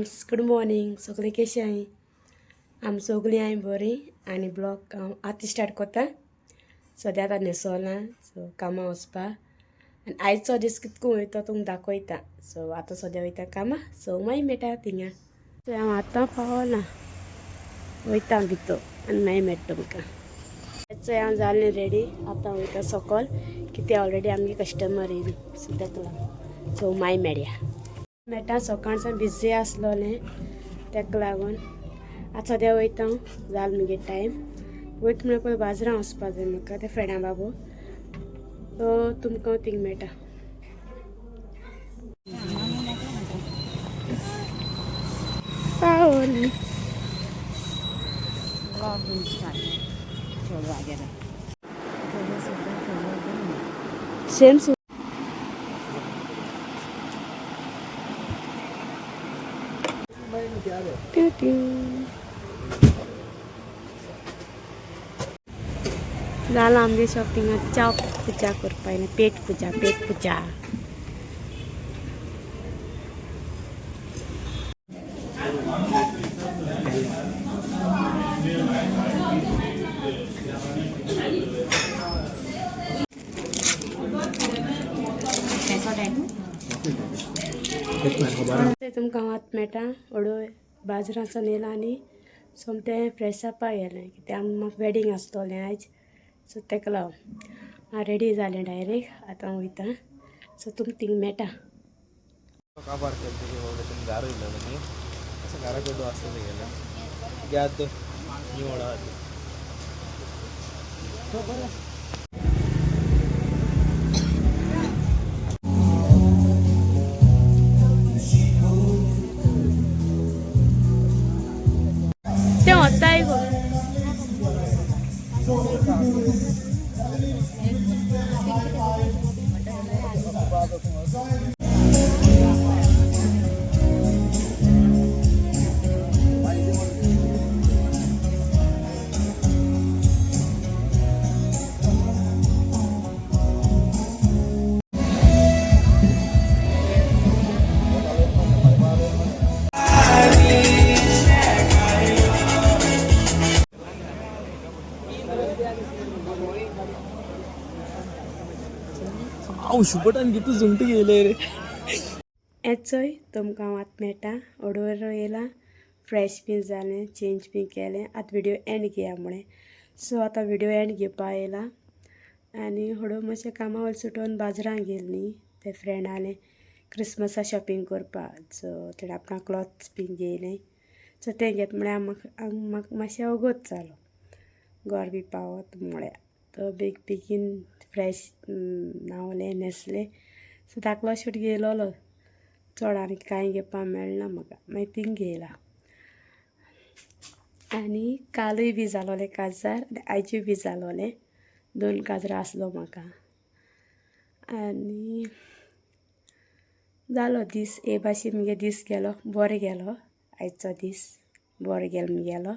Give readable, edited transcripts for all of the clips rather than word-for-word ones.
Friends, good morning. सगळीं कशी आहाय? आमी सगळीं हाय बरी। आनी ब्लॉग हांव आतां स्टार्ट करता। सद्या आतां न्हेसोलां, सो कामां वचपा। आनी आयचो दीस कितको वयता तुमकां दाखयता। सो आतां सद्या वयता कामां, सो मागीर मेळटा थिंगा। सो हांव आतां पावलां, वयता भितर आनी मागीर मेळटा तुमकां। चोय, हांव जालें रेडी, आतां वयता सकल, कित्याक ऑलरेडी आमगे कस्टमर येयली। सो ताका लागून, सो मागीर मेळया। मेळटा। सकाळच्यान बिजी आसलोलें, ताका लागून आतां सद्या वयता हांव। जाल मुगे टायम। वयता म्हळ्यार पयलीं बाजारां वचपा जाय म्हाका, ते फ्रेंडा बाबू। सो तुमकां हांव थिंग मेळटा। पावली। ब्लॉगिंग स्टार्ट चेडवागेर। सेम। ट्यू ट्यू। जालां आमगे शॉपिंग। च्या पुजा करपा येयलें, पेट पुजा, पेट पुजा। पैसो टायप। ते तुमकां हांव मेळटा। हळू बाजारांतल्यान येयलां आनी सोमतें फ्रेश जावपा गेलें, कित्याक म्हाका वेडींग आसतलें आयज। सो ताका लागून हांव रेडी जालें डायरेक्ट, आतां वयता। सो तुमकां थिंग मेळटा। काबार केलं तुझे बाबा, तुम्ही गार होईल न्ही असं घरा कडू असतं ते गेलं घ्या तो निवड आहा ती। तें वताय गो। सुपटान किती सुंगटी गेले रे। येचोय तुमकां हांव आतां मेळटा। हळू येयलां, फ्रेश बी जालें, चेंज बी केलें। आतां विडियो एंड घेया म्हळें। सो आतां विडियो एंड घेवपा येयला। आनी हळू मातशें कामा वयलें सुटोवन बाजारां गेली न्ही, ते फ्रेंडालें क्रिसमसा शॉपिंग करपाक। सो तेणें आपणाक क्लॉथ्स बी घेयलें। सो तें घेत म्हळ्यार म्हाका म्हाका मातशें वगत जालो, घर बी पावत म्हळ्यार। तो बेग बेगीन फ्रेश न्हांवलें, न्हेसलें। सो धाकलो शूट घेयलोलो, चड आनी कांय घेवपा मेळना म्हाका, मागीर थिंग घेयला। आनी कालूय बी जालोलें काजार आनी आयजूय बी जालोलें, दोन काजरां आसलो म्हाका। आनी जालो दीस हे भाशेन, मुगे दीस गेलो, बरो गेलो। आयचो दीस बरो गेलो मुगेलो।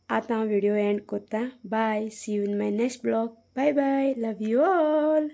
आतां हांव विडियो एंड करता। Bye, see you in my next vlog. Bye bye, love you all.